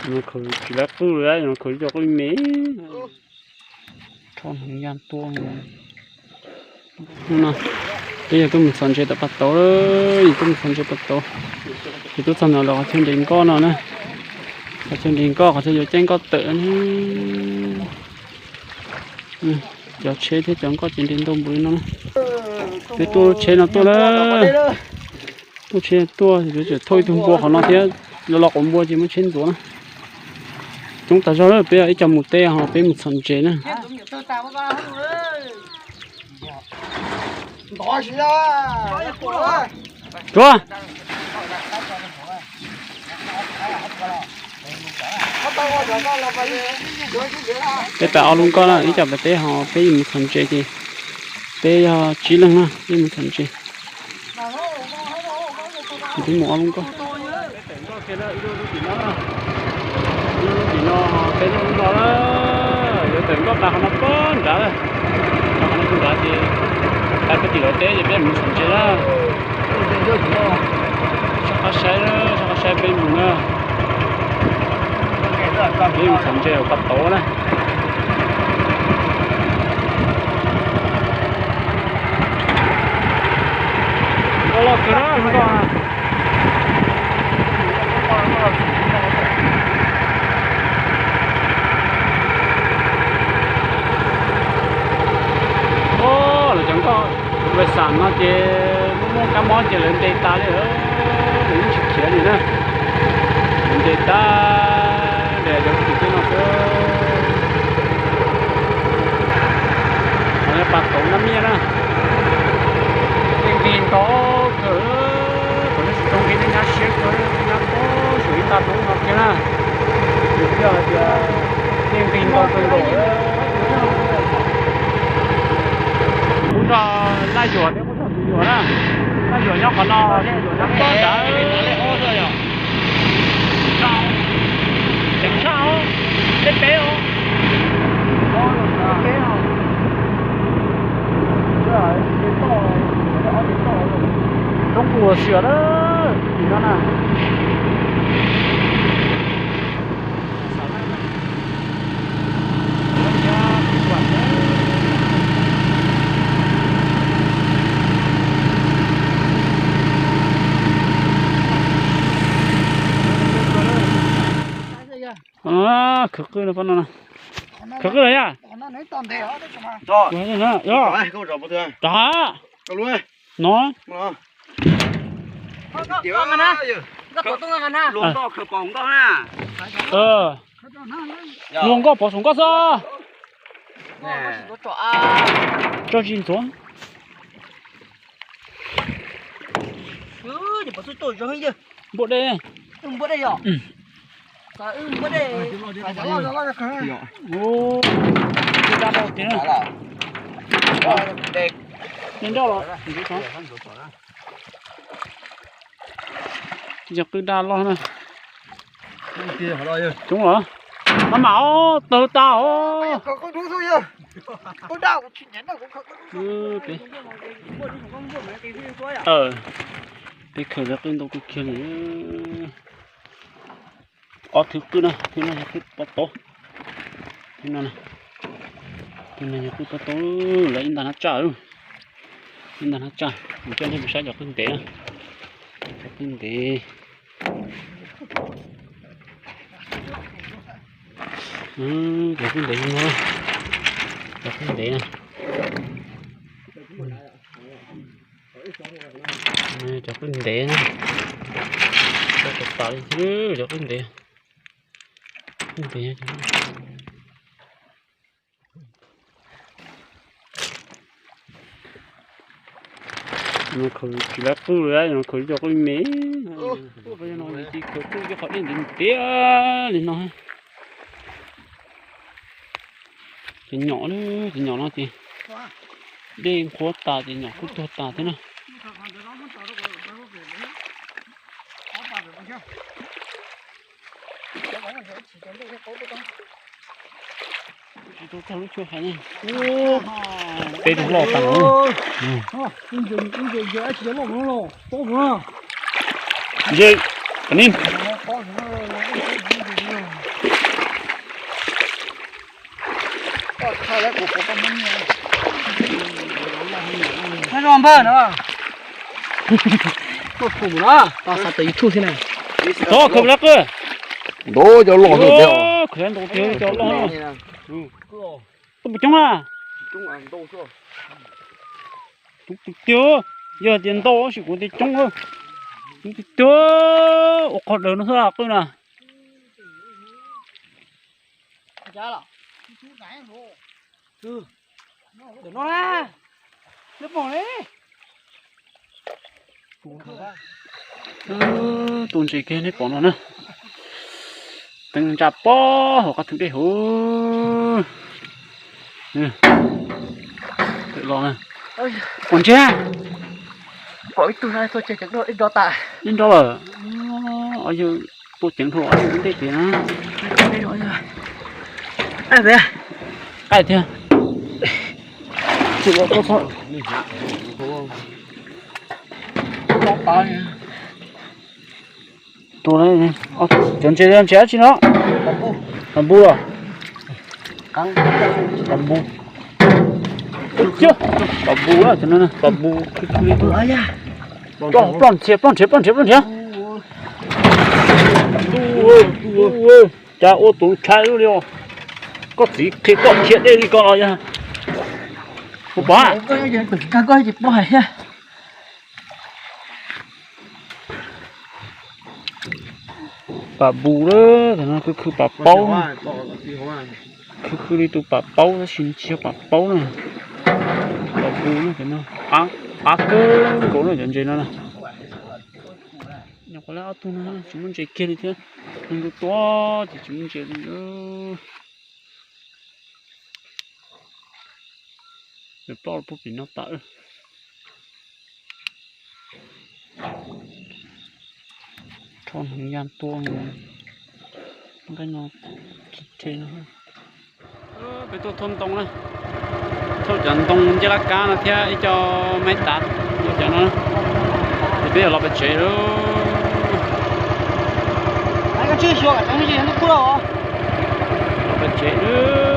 Khaum tsis lawv qwj li, khaum cov qwj me. Rho hneev ya tuaj. Hnub no peb yog tuaj mus txhom ntses tom pas tauv, yog tuaj mus txhom ntses pas tauv. Ces tuaj txog ntawm lawv qhov chaw nres nkoj no na, qhov chaw nres nkoj, qhov chaw yuav caij nkoj tawm. Cov tsheb thiab cov nkoj ces nres ntau npaum li no na. Peb tuaj tsheb no tuaj na, tuaj tsheb tuaj, yuav tsum thauj ib tug npua qhov no thiab, los los quav npua ces muab tsheb ntxuav na. Coob tas zog lawm, peb ib co mus teb ho peb mus txhom ntses na. Tsuav. Peb pab ob lub nkoj na, ib co pab teb ho peb mus txhom ntses ces peb yog tsib leeg na, peb mus txhom ntses. Peb mus ob lub nkoj. Tim no peb lub no na, yuav tawm nkoj pas qhov no pag nrad, qhov no pag nrad ces peb tim lawv teb ces peb mus txhom ntses na. Soj qab saib, soj qab saib peb mus na. Peb mus txhom ntses pas tauv na. Nkoj loj kawg na, nkoj. Lawv cov nkoj, lawv xam no ces muaj muaj kab mob ces lawv ntes tas li, lawv yeej tsis khiav li na. Lawv ntes tas, ntes cov kwv tij no xwb. Pas tauv nab miaj na. Tej nqig ntau kawg, kom nej tsis tau nqi nej nyab siab kawg, nej nyab pob saum ib nta roob no kiag na. Yog hais tias tej nqig ntau kawg nkaus. Kuv nrog Laj Yuam thiab kuv nrog tus Yuam na, Laj Yuam nyob qhov no, tus Yuam nyob pob nrad. Tseem tshaj, tej peb os. Roob ua siav lawm tim no na. Khawv qwj no, khawv qwj los yog? Rov no. Luag nkoj pov saum nkoj xwb. Tso zis ntxuav. Npua dej. Dej nroj los. Cov qwj daj loj na. Coob los. Maj mam os, tawg tas os. Peb khaws cov qwj ntau kawg kiag li. Ob thwv qwj na, thwv no yog qwj pob tauv. Thwv no, thwv no yog qwj pob tauv, lawv ib nta hnab tsaj, ib nta hnab tsaj. Kuv coj nej mus saib cov qwj ntev na, cov qwj ntev. Cov qwj ntev no, cov qwj ntev na. Cov qwj ntev na, cov tas li, cov qwj ntev, qwj ntev. Khaum tsis lawv qwj li, khaum cov qwj me. Khaum qwj cov qhov dej ntev ntev li no. Ces nyom, ces nyom no ces dej nqhuab tas ces nyom kuj tuag tas thiab na. Tsis tau tag lub tshuaj hais ne. Peb tug loj tas los. Ntshe, Npawg no, tau xav tawm YouTube thiab na. Tod khawb lab qwj. Ntau cov loj tiag. Khawb ntau tiag cov loj. Tuaj puas coob a? Coob tiag tiag. Yog tias ntau tab sis kuv tias coob. Coob tiag tiag. Ua qhov daws no xwb qwj na. Tus ntses kiag neb pom no na. Teev ntsa pob hauv qab thwv dej hauv. Los na. Pom ntses. Pom ib tug no tuaj ceev ceev dej nrov tas. Neb nrov lawm. Yog tuaj ceev dhau ua ntej tiag na. Qaij tiag. Tua, cov ntses, ntses dab tsi no? Pas npus los? Pas npus. Pas npus na, cov no pas npus. Ploj nrhiav, ploj nrhiav, ploj nrhiav, ploj nrhiav. Cas ua tus ntshai li os. Koj txiv qhia koj khiav dej li ko los yog? Kuv pom. Pas npus lawm, tam no khwv khwv pas paub. Khwv khwv li tus pas paub tab sis tsis yog pas paub na. Pas npus na, tam no qab kawg nkaus na cov ntses no na. Nyuam qhuav lawv ob tug no tsis muaj ntses kiag li thiab. Neeg tua tua ces tsis muaj ntses li. Nws ploj puag pem no tas. Rho hneev ya tua nqaij no. Peb tuaj thauj ntoo na, thauj cov ntoo ncej laj kab no thiab ib co maib tav, cov no, ces peb yuav los pem tsev lawm. Los pem tsev lawm.